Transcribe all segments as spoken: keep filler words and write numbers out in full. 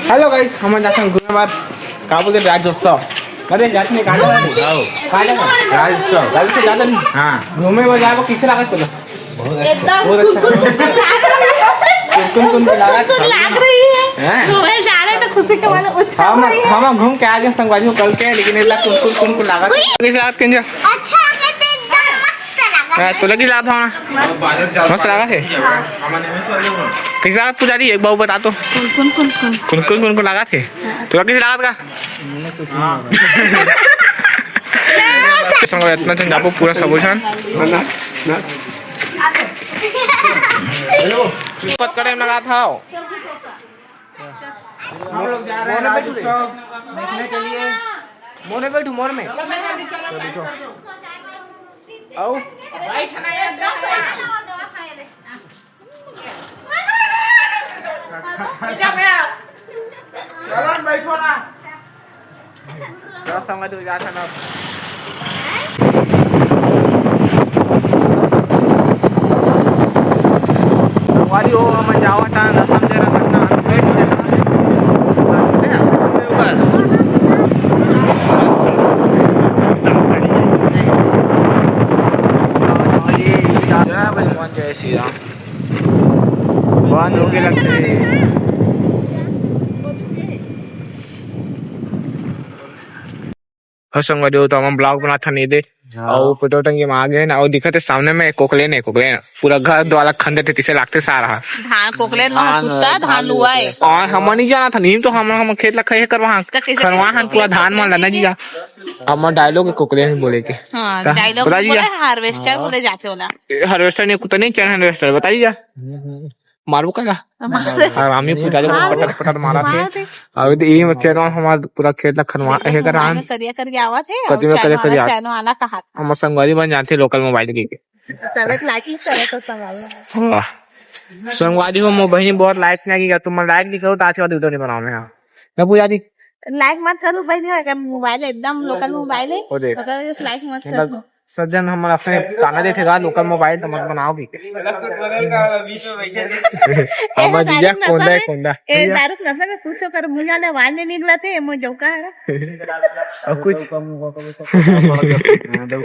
Hello guys, हमन जाथन घूमे बर, का बोलथे, राज्योत्सव। अरे जात नहीं, का जाना नहीं? आओ। का जाना? राज्योत्सव। राज्योत्सव जाता नहीं? हाँ। घूमे बर जाबो, किसे लागत तोला? एकदम बहुत अच्छा। कुनकुन कुनकुन लाग रही है। कुनकुन कुनकुन लागत कुनकुन लाग रही है। हैं? घूमे जा रहे तो खुशी के मारे उछल हम, रही है। हम घूम के आ गए संगवारी हो कल के, लेकिन इला कुनकुन कुनकुन लागत। किसे लागत कंजा? अच्छा लागत, एकदम मस्त लागत। हाँ, तो लगी लागत होना। मस्त लागत है। किसे लागत पुजारी, एक बार बता तो। कुनकुन कुनकुन। कुनकुन कुनकुन लागत है। तो लगी लागत का? संग इतना झन जाबो पूरा सबो झन। कत करे में लगा था। हम लोग जा रहे हैं राज्योत्सव देखने के लिए। मोर में बैठू, मोर में। आओ। चलो न, बैठो ना। चलो, संगवारी हो जात हन अब। संगवारी हो, हमन जावत हन, रसम दे रहा था, बैठ के जय भगवान, जय श्री राम। बंद हो गया लगता है। और संगवारी हो, तो हम vlog बनात हन ये दे। हाँ। और पेट्रोल टंकी में आ गए ना, और दिखत है सामने में कोकलेन है, कोकलेन। पूरा घर द्वारा खंदे थे, तिसे लागते सारा। धान कोकलेन, धान कुत्ता, धान लुआ है। और हम नहीं जाना था, नीम तो हम, हम खेत ला खए कर वहाँ तो कैसे खनवा हन पूरा धान मन ला ना जिया। हमर dialogue है कोकलेन बोले के। हाँ, का? Dialogue बता बोले, जिया। Harvester बोले जाते होला। ए, harvester नहीं, कुत्ता नहीं, चैन harvester, बता जिया। मारबो का? मार दे। हाँ, हम ही पूजा मार दे। पटर, पटर मारा थे। मार दे। अभी तो ये बच्चे तो हमार पूरा खेत ला खनवा, देखो, ये कर रहा है। करिया करके आवा थे, कति और में करिया, चैनो करिया। वाला, चैनो वाला कहा था। हम संगवारी बन जाते local mobile के। चलो, लाइक ही चलो तो संगवारी। वाह। संगवारी हो, मो बहिनी बहुत लाइक नहीं किया, तुम लाइक नहीं करो तो आज के बाद वीडियो नहीं बनाओ मैं। हाँ। मैं पूजा दी। लाइक मत करो बहिनी, अगर मोबाइल है, एकदम local मोबाइल है, वो देख। अगर लाइक मत मतलब, करो। सज्जन हमन अपने ताना देथे गा, local mobile तो मत बनाओ भी। मतलब कुछ बदल का वाला बीच में बैठे थे। ए, हमर जीजा दारू नशा कोंदा है, में, कोंदा। ए, भैया। दारू नशा में कुछ कर मुंह जाने आवाज नहीं निकला थे, मो जौका है। और कुछ?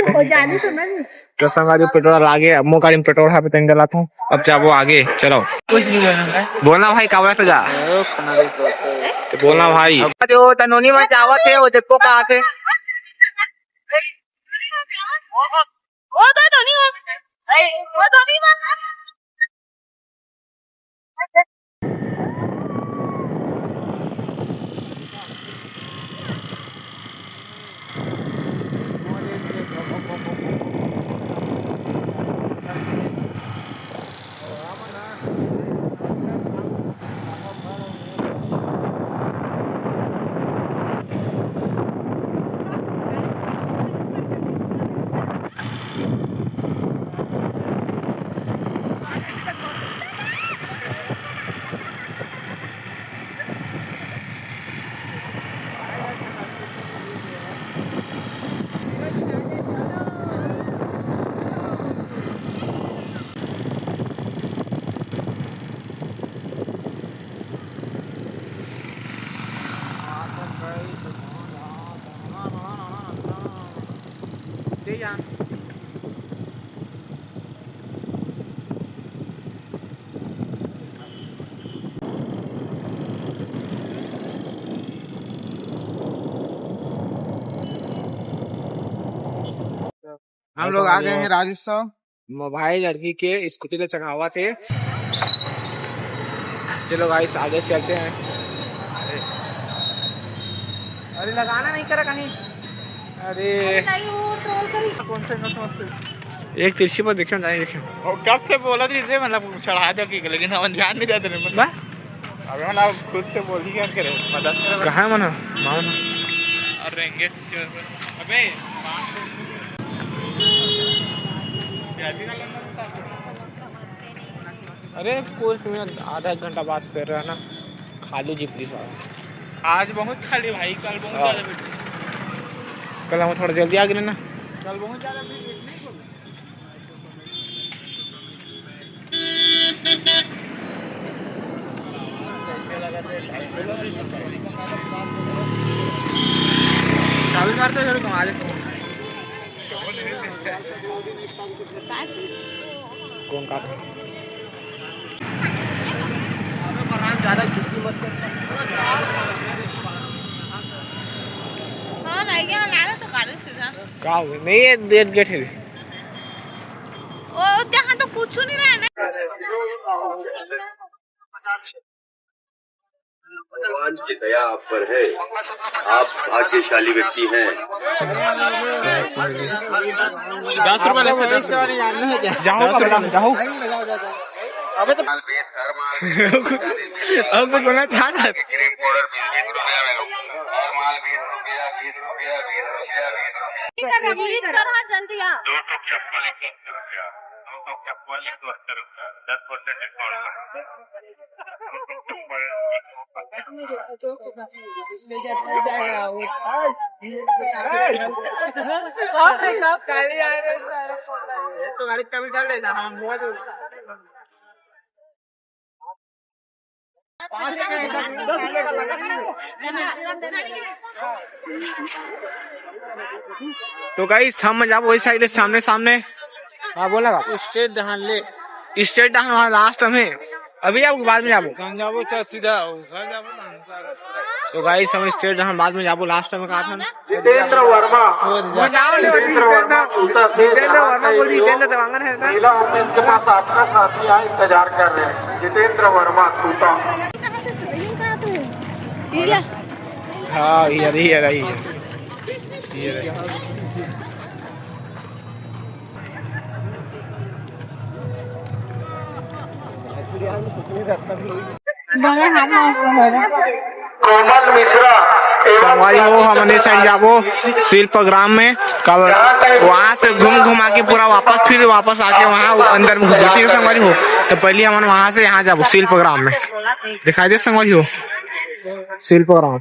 वो जानी तो नहीं। तो संगवारी पेट्रोल आ गए, अब मो गाड़ी में पेट्रोल है, तेल डलात हूँ। अब जाबो आगे, चलो। कुछ नहीं बोलना है। बोलना भाई, कावला से जा। तो बोलना भाई। जो तनोनी में जावत है, वो देखो कहाँ थे। हम लोग आ गए हैं राजू साहब। मोबाइल लड़की के स्कूटी ले चघावा थे। चलो गाइस, आगे चलते हैं। अरे, अरे लगाना नहीं करा कहीं। अरे अरे नहीं, वो ट्रोल करी। कौन से नट मस्त है? एक तिरछी पर देखियो, नहीं देखियो। और कब से बोला थी इसे, मतलब चढ़ा दो की, लेकिन हम ध्यान नहीं देते रे, मतलब। बा? अबे मतलब खुद से बोल ही क्या करे, मदद करे। कहाँ है मना? मामा ना। अरे रेंगे। अबे। अरे कोई सुनिए, आधा एक घंटा बात कर रहा है ना, खाली जी पुलिस वाला। आज बहुत खाली भाई, कल बहुत हाँ। ज़्यादा भीड़। कल हम थोड़ा जल्दी आ गए ना। कल बहुत ज़्यादा भीड़, भीड़ नहीं बोल। चाबी मारते जरूर कमा दे। कौन काट? हाँ, नहीं, यहाँ ला रहे तो गाड़ी सीधा। का हो गया? नहीं, ये डेट गेट है। ओ, यहाँ तो कुछ नहीं रहा ना। भगवान की दया आप पर है, आप भाग्यशाली व्यक्ति हैं। दस रुपए लेते हैं, दस रुपए नहीं जानना है क्या? जाओ, जाओ, कपड़ा में जाओ। अबे तो अब कुछ बोलना चाह रहा है। ठीक है, रिलीज कर, हाँ, जल्दी आ। दो ठो चप्पल एक सौ अस्सी रुपया, दो ठो चप्पल एक सौ अस्सी रुपया, दस परसेंट डिस्काउंट। ये तो गाड़ी कम निकाल देना, हाँ, बहुत। तो गाइस, हम जाबो वही साइड, सामने सामने। हाँ, बोला का? स्ट्रेट डहान ले। स्ट्रेट डहान वहाँ लास्ट में। अभी जाबो, बाद में जाबो? हम जाबो, चल सीधा घर जाबो ना। तो गाइस, हम स्ट्रेट डहान बाद में जाबो, लास्ट में कहा था ना? जितेंद्र वर्मा। वो जाओ ले, जितेंद्र वर्मा, जितेंद्र वर्मा बोल, जितेंद्र देवांगन है ना? महिला होंगे इसके पास, आपका साथी यहाँ इंतजार कर रहे हैं, जितेंद्र वर्मा, टूटा। हाँ, ये रही, ये रही, ये रही। कोमल मिश्रा एवं संगवारी हो, हमन ए साइड जाबो शिल्प ग्राम में। कब वहाँ से घूम घुमा के पूरा वापस, फिर वापस आके वहाँ अंदर में घुसबो। ठीक है संगवारी हो, तो पहले हमन वहाँ से यहाँ जाबो शिल्प ग्राम में। दिखाई दे संगवारी हो, शिल्प ग्राम।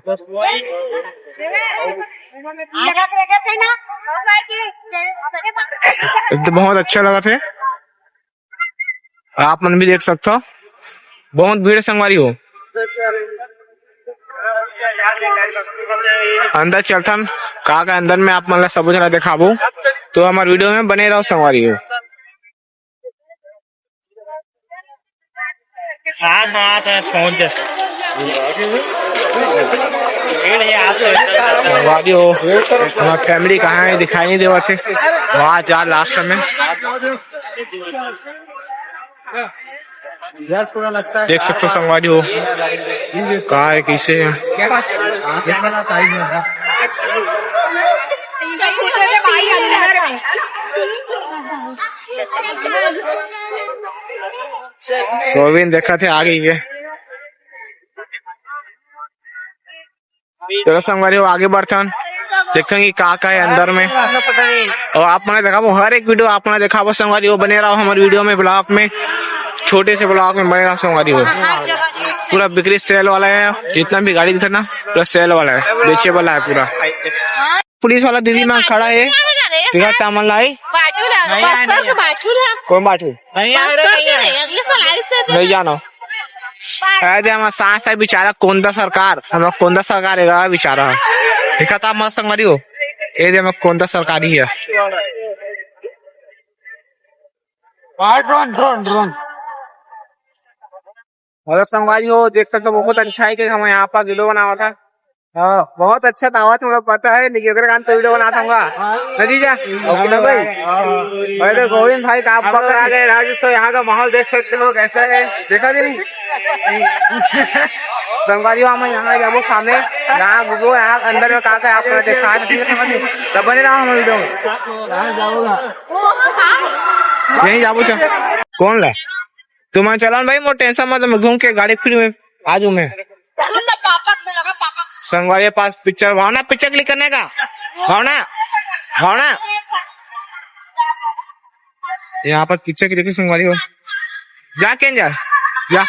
ये तो बहुत अच्छा लगा थे। आप मन भी देख सकथो, बहुत भीड़ संगवारी हो। अंदर चलथन, का का अंदर में आप मन ला सबो झन ला देखाबो, तो हमर वीडियो में बने रहो संगवारी हो। हाँ, हाँ, तो फोन दे। संगवारी हो, हमार फैमिली कहाँ है, दिखाई नहीं देवत है। वहाँ जा लास्ट में। यार, पूरा लगता है देख सकते हो संगवारी हो, का है, कैसे है। गोविंद देखा थे आगे ही है। चलो संगवारी हो, आगे बढ़थन, देखथन कि का का है अंदर में। और आप मन देखाबो, हर एक वीडियो आप मन देखाबो संगवारी हो, बने रहो हमारे वीडियो में, ब्लॉग में, छोटे से ब्लॉग में बने रहो संगवारी हो। पूरा बिक्री सेल वाला है, जितना भी गाड़ी दिखा ना, पूरा सेल वाला है, बेचे वाला है पूरा। पुलिस वाला दीदी मन खड़ा है, दिखा तामन लाई। कौन बाटू? नहीं जानो। ए दे हमर सास है बेचारा, कोंदा सरकार, हमर कोंदा सरकार है बेचारा। देखा था मस्त संगवारी हो। ए दे हमर कोंदा सरकारी है। हाँ, ड्रोन, ड्रोन, ड्रोन। हेलो संगवारी हो, देख सकते हो, बहुत अच्छा है कि हम यहाँ पर वीडियो बनावा था। हाँ, बहुत अच्छा दावत, मतलब पता है, लेकिन अगर गान तो वीडियो बनाता हूँ। हाँ। ना जीजा? हाँ, ओके ना भाई? हाँ, हाँ। अरे गोविंद भाई का आप हम लोग पकड़ आ गए राजू, तो यहाँ का माहौल देख सकते हो कैसा है। देखा जी नहीं? संगवारी हो, हम यहाँ जाबो सामने, यहाँ घूमो, यहाँ अंदर में का का है, आप लोग देखा, ठीक है संगवारी? तो बने रहो हम वीडियो में। कहाँ जाओगा? यहीं जाबो, चल। कौन ला? तुम चलाओ भाई, मोर टेंशन मत, मैं घूम के गाड़ी फिर में आ जाऊँ मैं। सुन ना, पापा को लगा, पापा। संगवारी पास पिक्चर, भावना पिक्चर क्लिक करने का। भावना, भावना। यहाँ पर पिक्चर क्लिक संगवारी हो। जा केन जा, जा,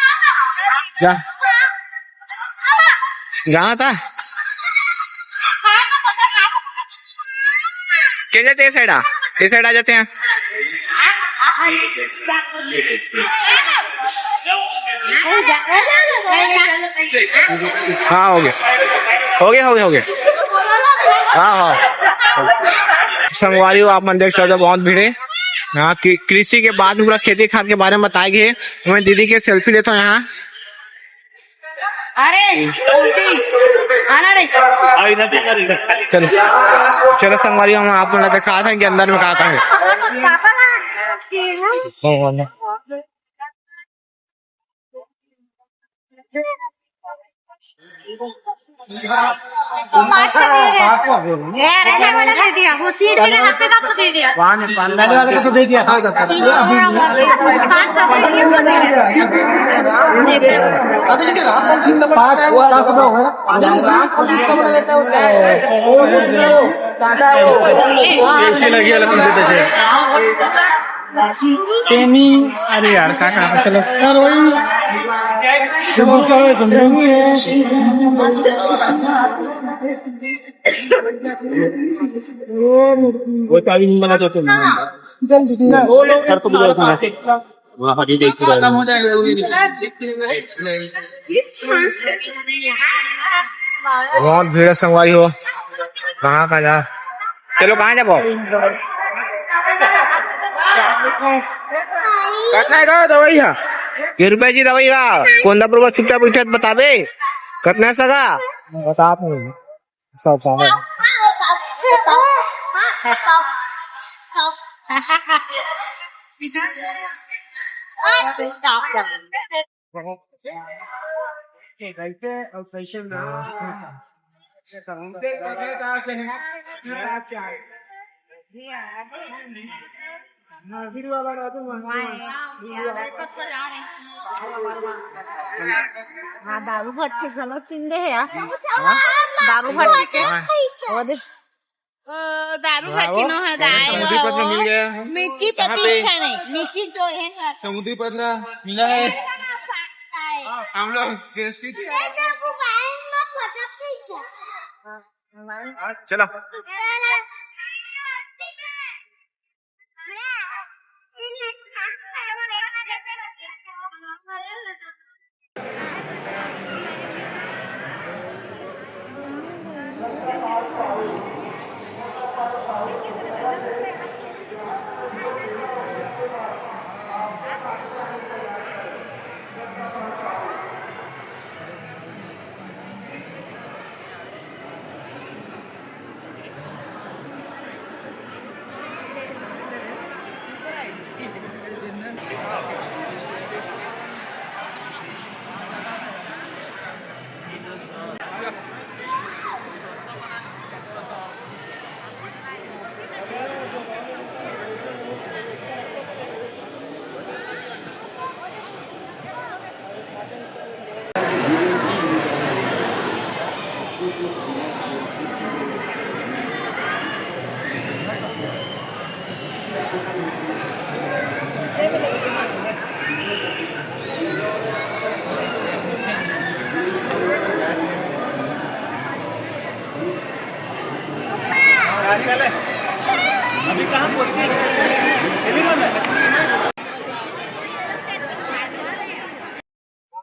जा। जाना था। केन जाते हैं, ए साइड आ, ए साइड आ जाते हैं। हाँ, हो गया, हो गया, हो गया, हो गया। हाँ, हाँ। संगवारी हो, आप मन देख सकते हो, बहुत भीड़ है यहाँ की। कृषि के बाद में पूरा खेती खाद के बारे में बताए गए। मैं दीदी के सेल्फी लेता हूँ यहाँ। अरे, उल्टी, आना रे। चलो, चलो संगवारी हो, हम आप मन ला दिखात हन कि अंदर में का का है। पापा का संगवारी। पाँच का दे दे। ये रहने वाला दे दिया, वो सीट भी लगा के दस को दे दिया। पहले वाले को तो दे दिया। पाँच का दे दिया, उसको दे दिया। अभी लेकिन रात को जितना बड़ा पाँच, है, वो दस में होगा। रात को जितना बड़ा रहता है, वो क्या है? कैसी लगी अलग देते थे। प्रेमी, अरे यार, का, का, चलो। यार, वही। वो चाबी नहीं बना तो तुम। जल्दी। वो लोग घर को भी देखना। वहाँ पर ये देख रहे हैं। बहुत भीड़ है संगवारी हो। कहाँ का जा? चलो, कहाँ जाबो? कतना है का दवाई हा? ये रुपया जी दवाई हा। कोंदापुर में चुपचाप बैठे बताबे। कतना है सगा? बता आप नहीं। सब, सब। हाँ, दारू भट्टी घलो चिंदे है यार। दारू भट्टी के। वो दे। ओ, दारू हाँ, खाची वो। नो है, दाई समुद्री पत्र मिल गया है। मिट्टी पति इच्छा नहीं, मिट्टी तो है ना। समुद्री पत्र मिला है। हम लोग टेस्टी। चलो।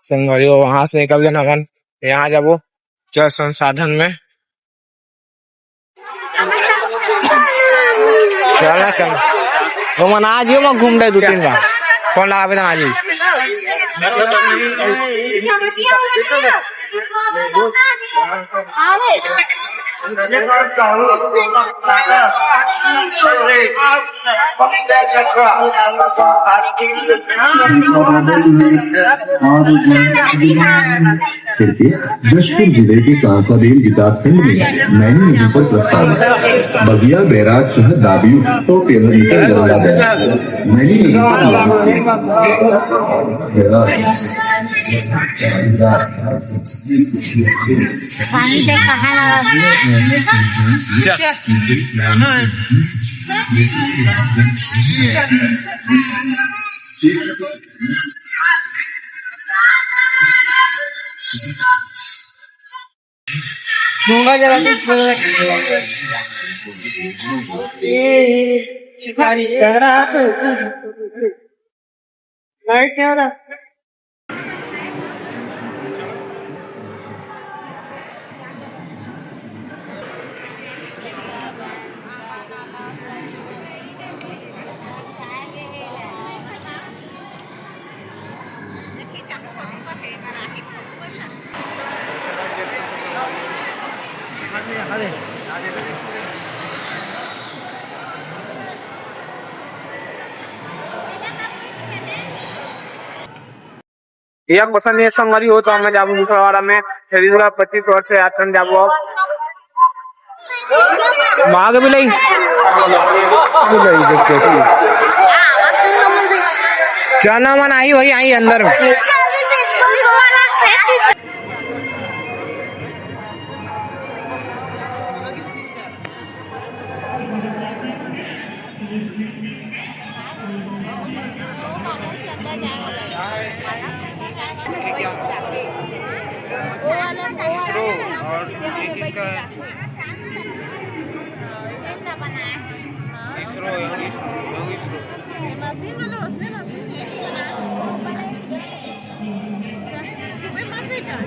संगवारी हो, वहां से निकल गए हमन, यहाँ जाबो जल संसाधन में। चल ना, चल। वो मन आ जियो, मैं घूम रहे दो तीन बार। फोन लगाबे त आ जियो। करके जशपुर जिले के कांसाबेल विकासखंड में नैनी नदी पर प्रस्तावित बगिया बैराज सह दाबियो सौ तेरह मीटर लंबा बैराज। नैनी नदी पर बैराज। पानी के कहाँ लगा? गंगा जल से ए, ए, ए, शिकारी करा। लाइट क्या हो रहा? एक बसन ये संगरी हो तो हमें जाबो दूसरा वाला में, फिर इस बार पच्चीस वर्ष से यात्रा जाबो अब। माँ के बिलाई। बिलाई से कैसी? जाना मन आई वही आई अंदर में। इसरो और ये किसका है? इसरो, यहाँ इसरो, यहाँ इसरो।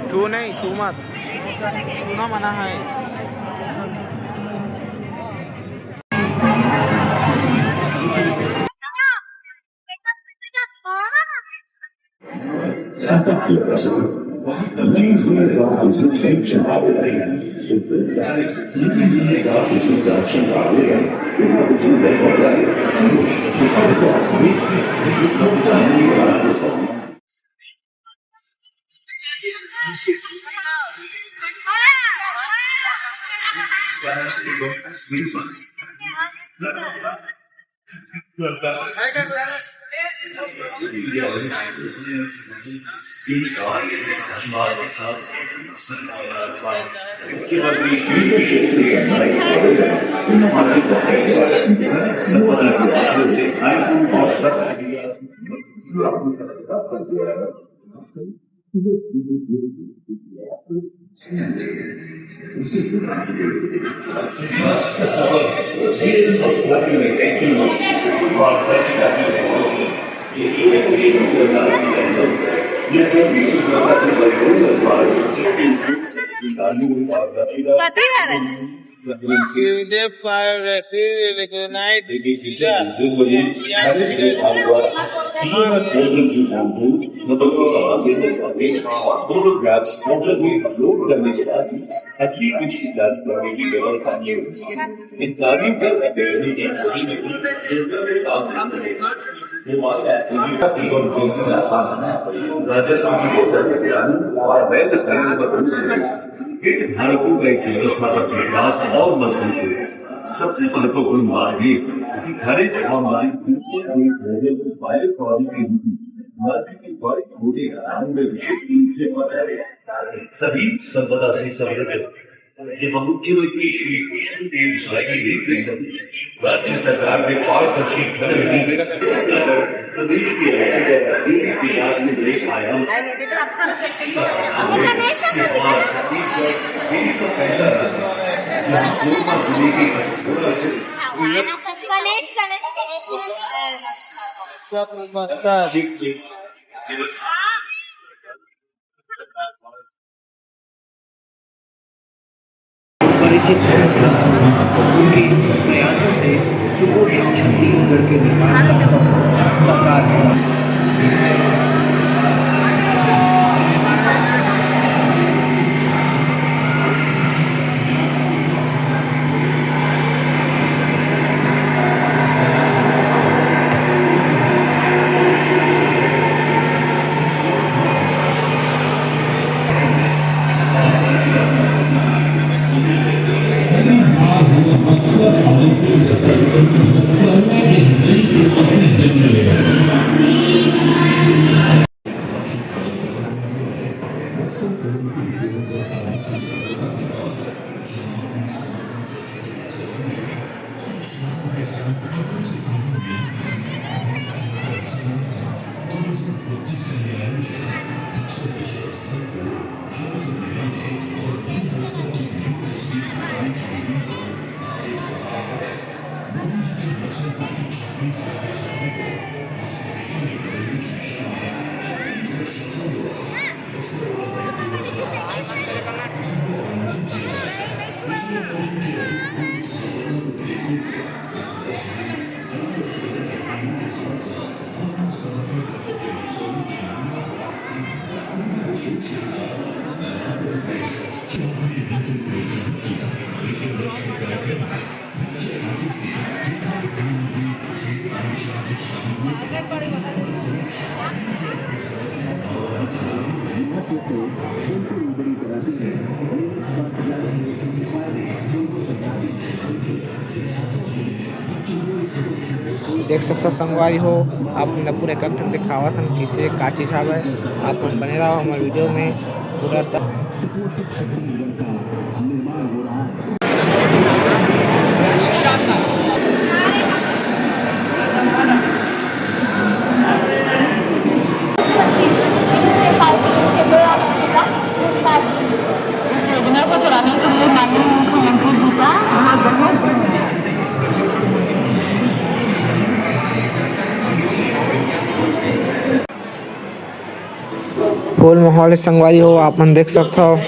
छू नहीं, छू मत। छूना मना है। पता ही आ रहा है। Fire recognize. Photographs फोटो भी अपलोड करने के बाद अगली किस्त की जारी करने की व्यवस्था की गई। इन कार्यों पर अभ्यर्थी ने वही नहीं, जो काम करते हैं। वो बात है, वो भी काफी और दूसरी आसान है। राजस्थान की बोतल के आलू और अवैध खनन पर रोक लगी। हित धारकों का एक व्यवस्था पर विकास और मजबूत हुई। सबसे महत्वपूर्ण बात ये कि खनिज और माइनिंग के लिए कोई भूमि को बायो प्रोडक्ट के रूप में राज्य के बड़े छोटे घरानों में विशेष रूप से बनाया गया। सभी संपदा से समृद्ध ये बहुमुखी श्री कृष्ण देव साई की रीति राज्य सरकार ने पारदर्शी धन विधि प्रदेश के विकास में नए आयाम देश का पहला राज्य जहाँ कोरबा जिले के कटघोरा से परिचित है। उनके प्रयासों से सुपोषित छत्तीसगढ़ के निर्माण का सपना साकार हुआ। देख सकथव संगवारी हो, आप मन ला पूरा एक अंक दिखावत हन, किसे का चीज हावय। आप मन बने रहो हमर वीडियो में पूरा तक। इस योजना को चलाने के लिए माननीय मुख्यमंत्री जी का बहुत बहुत धन्यवाद। फुल माहौल हे संगवारी हो, आप मन देख सकथव।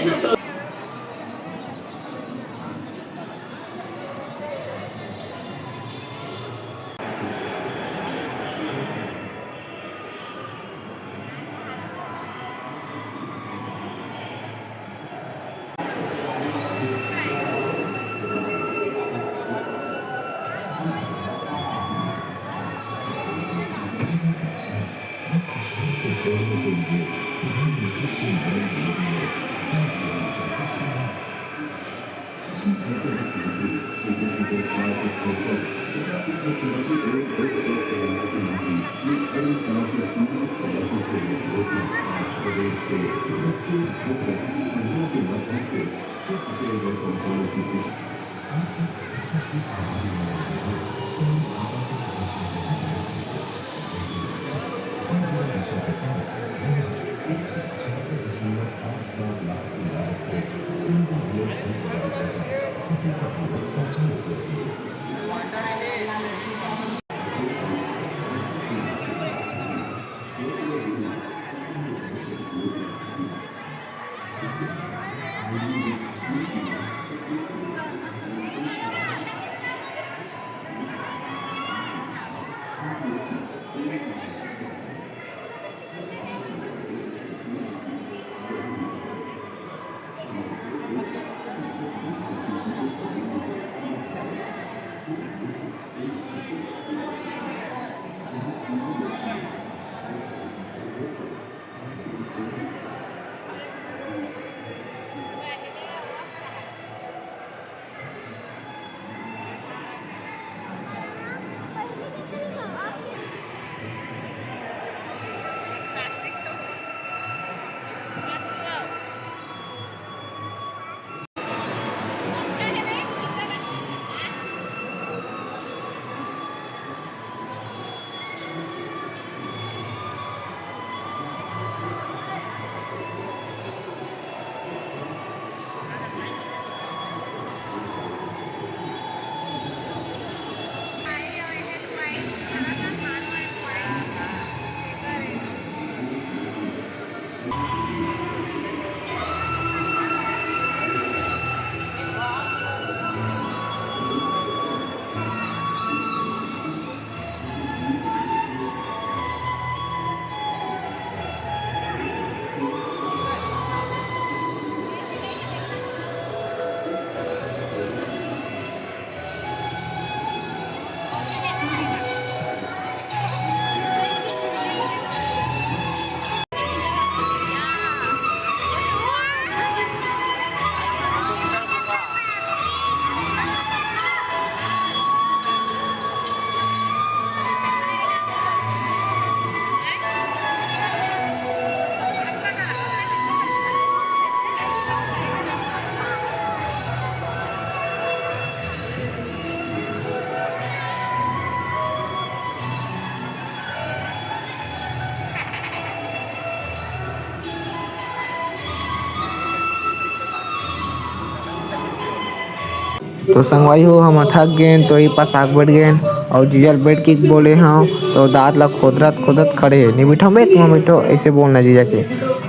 तो संगवारी हो, हम अथक गेन, तो ई पास आग बैठ गेन, और जीजा ल बैठ के बोले हव, तो दांत ला खोदरत खोदरत खड़े हे। "नहीं बैठो बे, तुम बैठो," ऐसे बोलना जीजा के।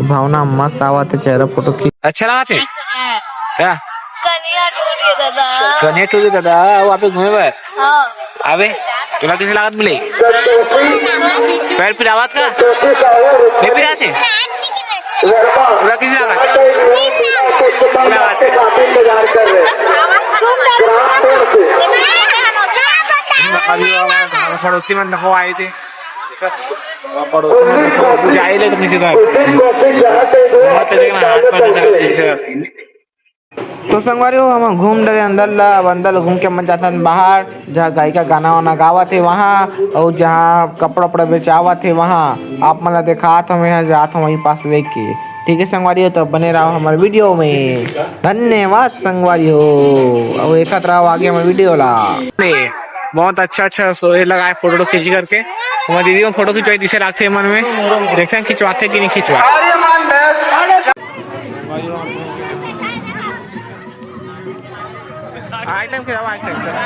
भावना मस्त आवत हे, चेहरा फोटो खींच। अच्छा लागत हे? का? कनिया टूरी दादा। कनिया टूरी दादा, वो आप घूमे बर? हाँ। अबे, तोला कइसे लागत मिले? पैर पिरावत का? नहीं पिरात हे? तोला कइसे लागत? लागत हे। पड़ोसी मन देखो आए थे। पड़ोसी मन देखो, जाए ले तो नीचे तक। मत देखना, हाथ में नहीं तक नीचे तक। तो संगवारी हो, हम घूम डरे अंदर ला। अब अंदर ला घूम के मन जाथन बाहर, जहाँ गायिका गाना वाना गावत हे वहाँ, अउ जहाँ कपड़ा उपड़ा बेचावत हे वहाँ। आप मन ला देखात हूँ, मैं जात हूँ वहीं पास लेके। ठीक है संगवारी हो, तो बने रहो हमारे वीडियो में। धन्यवाद संगवारी हो, अउ देखत रहो आगे हमारे वीडियो ला। बहुत अच्छा अच्छा सो ये लगाए फोटो खींच करके। हमारे दीदी में फोटो खिंचवाई, दिसे लागथे मन में, देखते हैं खिंचवाते कि नहीं खिंचवा। आइटम खिलाओ, आइटम, चलो।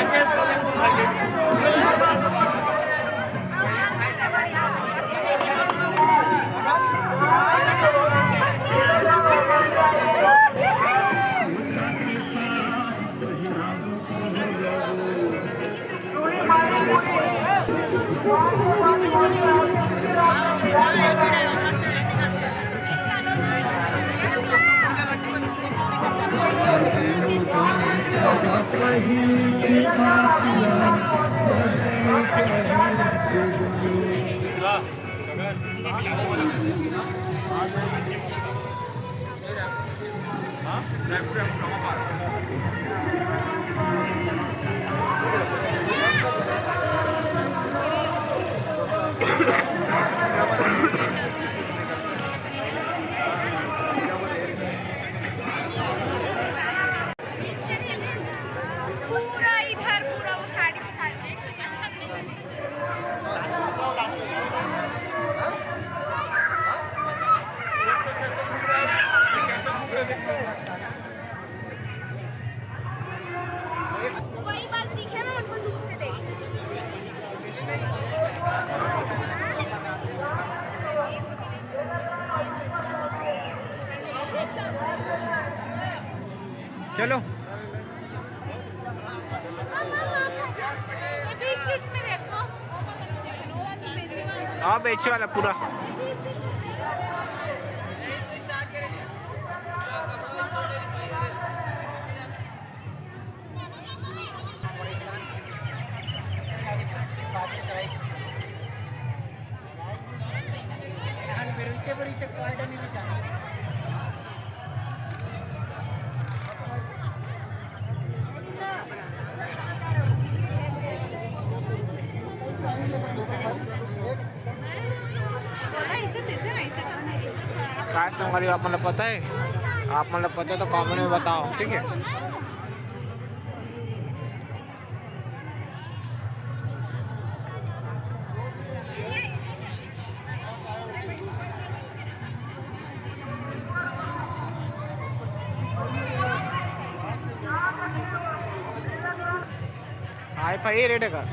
पूरा इधर, पूरा वो साइड के साइड में। वही बस दिखे, मैं उनको दूर से देखी। चलो। हाँ, बेचे वाला पूरा। काय संगवारी हो, आप मन ला पता है? आप मन ला पता है तो कमेंट में बताओ, ठीक है? हाई फाई रेट है का?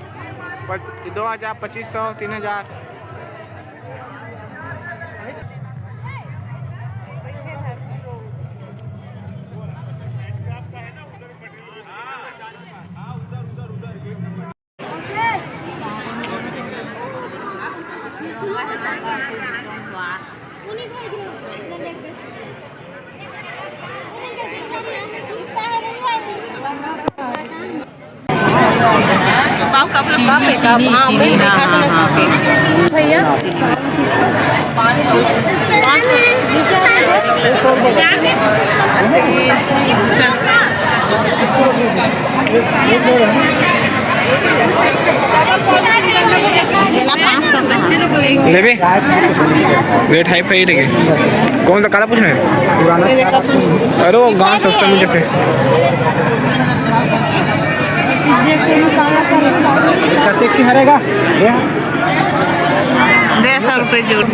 पर दो हजार, पच्चीस सौ, तीन हजार। पाव का, पाव पे का? हाँ, मैं देखा था ना, पाव पे। भैया, पाँच सौ। पाँच सौ। लेबे? रेट हाई फाई रेट है। कौन सा काला पूछना है? अरे वो गांव सस्ता में कैसे? कते की हरेगा? डेढ़ सौ रुपये जोड़।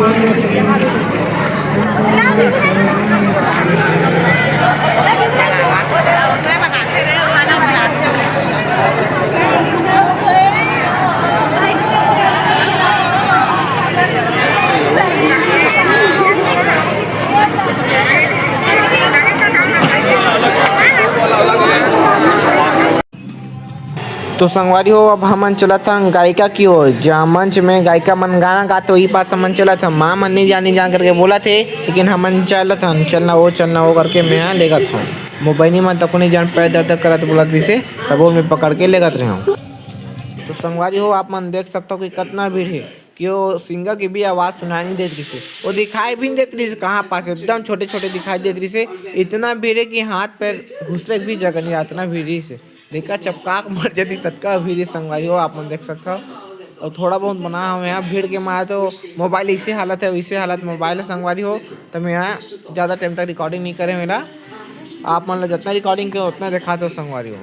तो संगवारी हो, अब हमन चलत हन गायिका की ओर, जहाँ मंच में गायिका मन गाना गात, वही पास हमन चलत हन। माँ मन नहीं जान, नहीं जान करके बोलत हे, लेकिन हमन चलत हन, चलना वो, चलना वो करके मैं लेगत हूँ। मोबाइल मन तको नहीं जान, पैर दर्द करत बोलत रिसे, तब वो मैं पकड़ के लेगत रहे हूँ। तो संगवारी हो, आप मन देख सकता हो कि कितना भीड़ है, कि वो सिंगर की भी आवाज़ सुनाई नहीं देत रहिसे, वो दिखाई भी नहीं देत रहिसे कहाँ पास, एकदम छोटे छोटे दिखाई देत रहिसे। इतना भीड़ है कि हाथ पैर घुसरे की भी जगह नहीं रहा, इतना भीड़ रहिसे। देखा, चपका के मर जाती, ततका भीड़ है संगवारी हो, आप मन देख सकता हो। और थोड़ा बहुत बना हुआ है भीड़ के मारे, तो मोबाइल इसे हालत है, वैसे हालत मोबाइल है संगवारी हो। तो मैं यहाँ ज़्यादा टाइम तक रिकॉर्डिंग नहीं करे मेरा, आप मन ला जितना रिकॉर्डिंग के उतना दिखा दो संगवारी हो।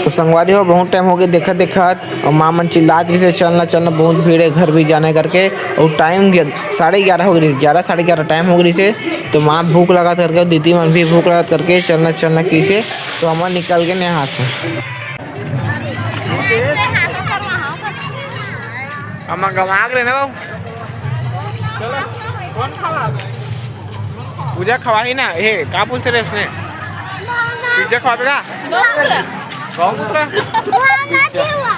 तो संगवारी हो, बहुत टाइम हो गए देखत देखत, और माँ मन चिल्लात रहिसे, "चलना, चलना, बहुत भीड़ है, घर भी जाना है" करके। और टाइम ग्य-, साढ़े ग्यारह हो गए, ग्यारह, साढ़े ग्यारह टाइम हो गए। तो माँ भूख लगा करके, दीदी मन भी भूख लगा करके, "चलना, चलना" कहिसे। तो हमन निकल के नहा से। हमन गंवा गे रहेन बाबू। पूजा खवाही ना, हे, का बोलथे रे इसने? पिज्जा खवाबे का? गौमूत्र। गौमूत्र? भावना के हुआ।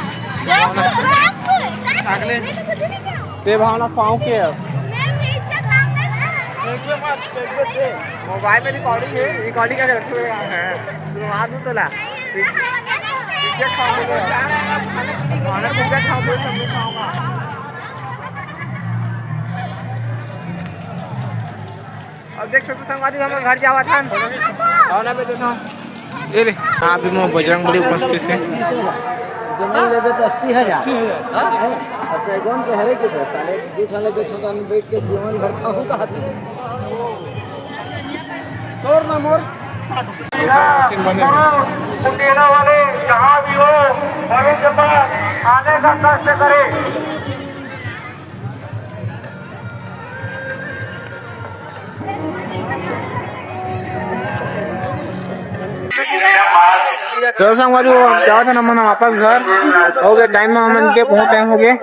गौमूत्र। सागले। ते भावना पाऊँ के? मोबाइल में रिकॉर्डिंग है, रिकॉर्डिंग करके रखे हुए हैं। सुना दूँ तोला। पिज्जा खाऊंगा। खाना पिज्जा खाऊंगा, सब लोग खाऊंगा। अब देख सकते संगवारी, हम घर जावत हन। और ना बेचो था। ये ले। हाँ, अभी मोर बजरंग बली उपस्थित है। जमीन लेबे तो अस्सी हजार। हाँ? और सैगोन के हरे के तो साले दू ठन ले बेचो तो हम बैठ के जीवन भर खाऊं कहा थी। तोर ना मोर। ऐसा मशीन बने। कुटेला वाले जहाँ भी हो, वहीं के पास आने का कष्ट करें। चलो संगवारी हो, अब जावत हन हमन वापस घर। हो गया टाइम, हमन के बहुत टाइम हो गया,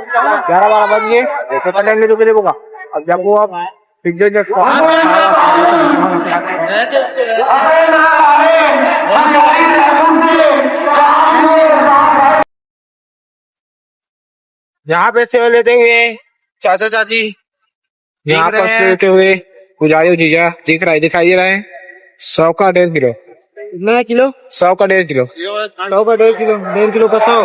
ग्यारह बारह बज गए। तो पहले नहीं रुके देबो का, अब जाबो अब। पिज्जा जो यहाँ पे सेवा लेते हुए चाचा चाची, यहाँ पर लेते हुए पुजारी जीजा दिख रहा है, दिखाई दे रहा है। सौ का डेढ़ किलो। कितना है किलो? सौ का डेढ़ किलो। सौ का डेढ़ किलो, डेढ़ किलो का सौ।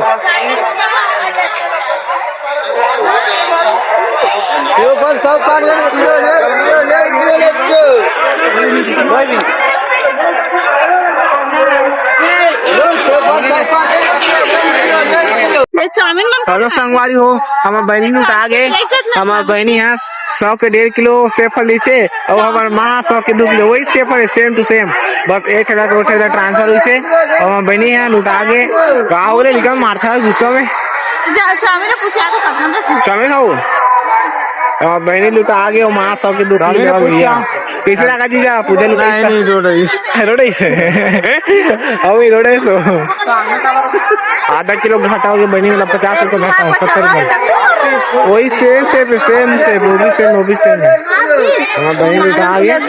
ये बस सौ का डेढ़ किलो, डेढ़ किलो, डेढ़ किलो, डेढ़ किलो। भाई भी। ये चाउमीन मन हेलो संगवारी हो, हमर बहिनी लुटा गे। हमर बहिनी ह सौ के डेढ़ किलो सेब फल लिसे, अउ हमर माँ सौ के दू किलो, वही सेब फल, same to same, बस एक ठेला से वो ठेला transfer होइसे। अउ हमर बहिनी ह लुटा गे। का हो रे, निकल मारथा गुस्सा में। जा, स्वामी ने पूछा तो कतना देथे? स्वामी खाऊ। हमर बहिनी लुटा गे, अउ माँ सौ के दू किलो भैया। कैसे लगा जीजा, पूजा लुटा नहीं, नहीं, रो रही। रो रही से। अभी रो रहे सो। आधा किलो घाटा हो गया बहिनी, मतलब पचास रुपये घाटा हो, सत्तर रुपये। वही सेम, सेम, सेम, सेम, वो भी सेम, वो भी सेम है। हाँ, बहिनी लुटा आ गया।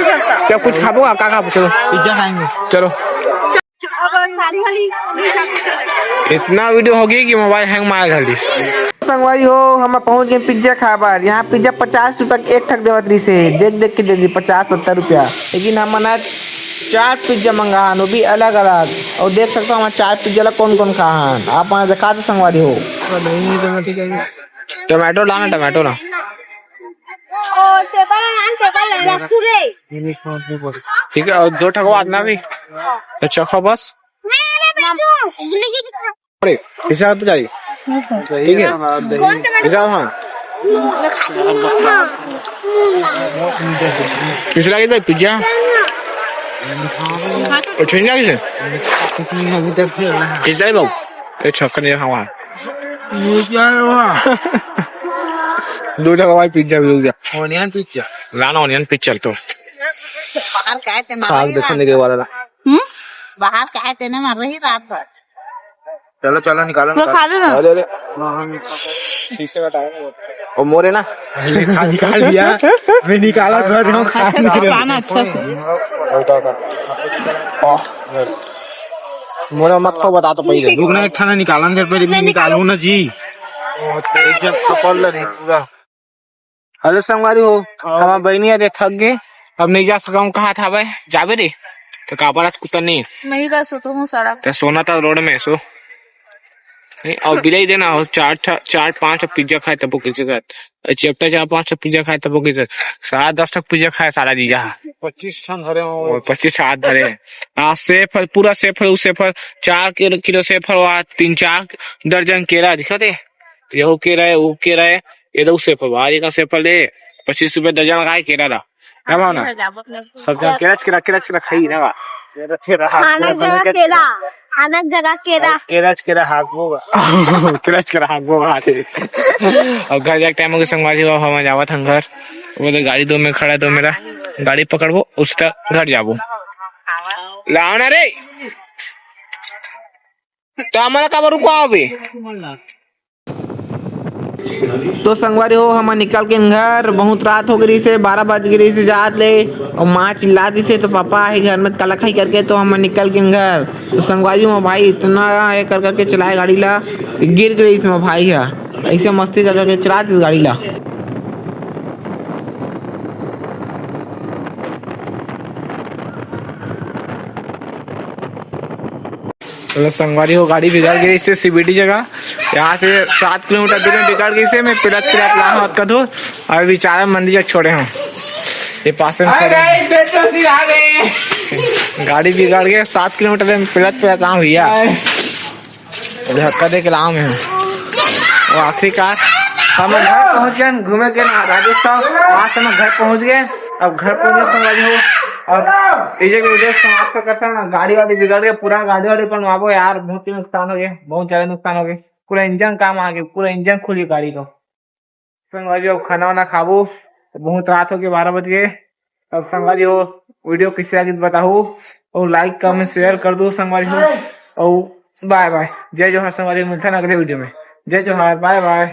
क्या कुछ खाबो आप? क्या खाबो? चलो। पिज्जा खाएंगे। चलो। इतना वीडियो होगी कि मोबाइल हैंग मार घलिस। संगवारी हो, हम पहुंच गए पिज्जा खाए बर। यहाँ पिज्जा पचास रुपया के एक ठक देवत रहिस हे, देख देख के दे दी पचास सत्तर रुपया। लेकिन हमन आज चार पिज्जा मंगाहन, वो भी अलग अलग। और देख सकता हूँ चार पिज्जा ला कौन कौन खाहन, आप मन देखा दो संगवारी हो। टमाटो लाना, टमाटो ला। ओ, चेपल लाना, चेपल लाना, पूरे। ठीक है, और दो ठक आदमी भी। अच्छा, खाओ बस। अरे, हिसाब तो जाइए। ठीक है। हिसाब, हाँ। किस लागे भाई पिज्जा? और छुइन लागे से? किस लागे बाबू? ये छक्का नहीं रखा हुआ। दो जगह भाई पिज्जा भी हो गया। Onion pizza. लाना onion पिज्जा तो। बाहर का है तेरे खाग देखने के वाला। हम्म? बाहर का है तेने मार रही रात भर। चलो, चलो, निकालो, वो निकालो। खा लो ना। अरे, अरे। शीशे का टायर है वो। ओ, मोरे ना। पहले खा निकाल लिया। मैं निकाला था, जो हम खा अच्छा से निकले। खाना अच्छा से। मोरे मत खाओ, बता तो पहले। रुक ना, एक ठाना निकालन दे, पहले मैं निकालूं ना जी। ओ, तेरे जब कपल ला नहीं पूरा। हेलो संगवारी हो, हाँ। हमार बहिनी अरे थक गे, अब नहीं जा सकूं, कहा था भाई जाबे रे, तो काबर आज कुत्ता नहीं। नहीं कर सोता हूँ सड़क। तो सोना था रोड में सो। नहीं, और बिलाई देना हो, चार ठा-, चार पांच ठा पिज्जा खाए तब कैसे कर, चेपटा चार पांच ठा पिज्जा खाए तब कैसे, सारा दस ठा पिज्जा खाए सारा जीजा। पच्चीस ठा धरे हो। और पच्चीस हाथ धरे हैं। आ सेब फल, पूरा सेब फल, उ सेब फल, चार किलो, किलो सेब फल, वहाँ तीन चार दर्जन केरा दिखत हे। यहू केरा है, वो केरा है, ये दो सेब फल, भारी का सेब फल है, पच्चीस रुपए दर्जन का है केरा ला। क्या भाव ना? सब जगह केराच केरा, केराच केरा खाई ना बा। केराच केरा, खाना जगह केरा, खाना जगह केरा। केराच केरा हाकबो बा। केराच केरा हाकबो बा। अब घर जाके टाइम हो गया संगवारी हो, हम जावत हन घर। वो तो गाड़ी दो में खड़ा है, दो मेरा गाड़ी पकड़बो, उस तक घर जाबो। लाओ ना रे। तो हमारा काबर रुकवा अभी? तो संगवारी हो, हमन निकल के घर, बहुत रात हो गई से, बारह बज गई से जात ले, और माँ चिल्ला दी से, तो पापा हे घर में कला खाई करके, तो हमन निकल के घर। तो संगवारी हो, भाई इतना ये कर करके चलाए गाड़ी ला, कि गिर गई इसमें भाई है, ऐसे मस्ती कर करके चला दी गाड़ी ला। चलो संगवारी हो, गाड़ी बिगड़ गई इससे सीबीडी जगह। यहाँ से सात किलोमीटर दूर में बिगड़ गई से, मैं पिलत पिलत ला हूँ अतका दूर, और बेचारा मंदिर जग छोड़े हूँ। ये पास में खड़े हैं। गाड़ी बिगड़ गई, सात किलोमीटर में पिलत पिलत ला हूँ भैया। धक्का दे के लाओ में। वो आखिरी कार। हम घर पहुंच गए, घूमे के ना राजेश साहब, आज हम घर पहुंच गए। अब घर पहुंच गए संगवारी हो, और इजे के वीडियो समाप्त करता ना। गाड़ी वाड़ी बिगड़ गई, पूरा गाड़ी वाड़ी बनवाबो यार, बहुत ही नुकसान हो गया, बहुत ज्यादा नुकसान हो गया। पूरा इंजन काम आ गया, पूरा इंजन खुली गाड़ी का। संगवारी हो, अब खाना वाना खाबो, बहुत रात हो गए, बारह बज गए। अब संगवारी हो, वीडियो कैसे लगी बताओ, और like comment share कर दो संगवारी हो, और bye bye, जय जोहार संगवारी हो, मिलता ना अगले वीडियो में। जय जोहार, bye bye।